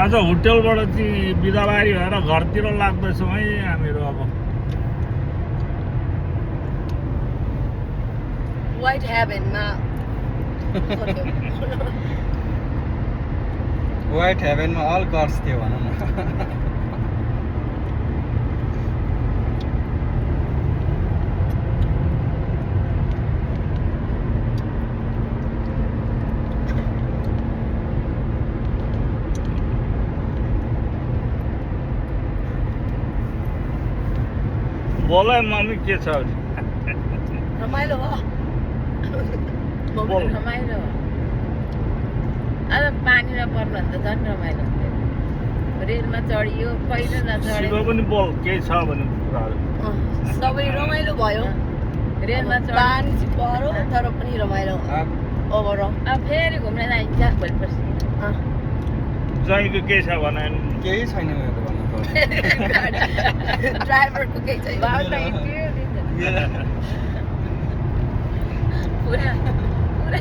आज होटेलबाट चाहिँ बिदाबारी भएर घरतिर लाग्दैछौँ है हामीहरू अब व्हाइट हेभनमा व्हाइट हेभनमा अल कर्स थियो भनौँ न बोल है मम्मी के छ रमाइलो हो बोल रमाइलो अब पानीमा पर्नु भने त झन् रमाइलो रेलमा चढियो पहिलो नचढे शिव पनि बोल केही छ भने कुराहरू सबै रमाइलो भयो रेलमा चढ पानी चाहिँ परो तर पनि रमाइलो ओभरअल अब फेरि घुम्न जाइन्छ भोलि पर्सि ज्वाइँको केही छ भने केही छैन मेरो त भन्नु पर्छ ड्राइभरको केही छैन भाउ त यति दिन्छ पुरा पुरा